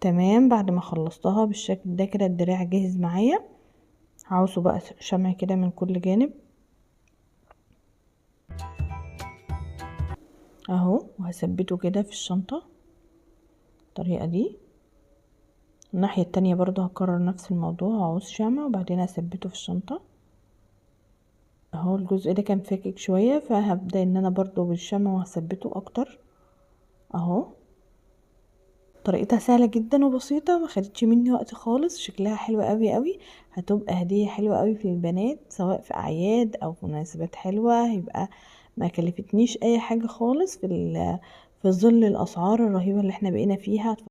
تمام. بعد ما خلصتها بالشكل ده كده الدراع جاهز معايا. هعوزه بقى شمع كده من كل جانب اهو، وهثبته كده في الشنطة بالطريقة دي. الناحية التانية برضو هكرر نفس الموضوع، هعوز شمع وبعدين هثبته في الشنطة اهو. الجزء ده كان فاكك شوية، فهبدأ ان انا برضو بالشمع وهثبته اكتر اهو. طريقتها سهلة جدا وبسيطة، ما خدتش مني وقت خالص، شكلها حلو قوي قوي. هتبقى هدية حلوة قوي في البنات، سواء في اعياد او في مناسبات حلوة. هيبقى ما كلفتنيش اي حاجة خالص في ظل الاسعار الرهيبة اللي احنا بقينا فيها.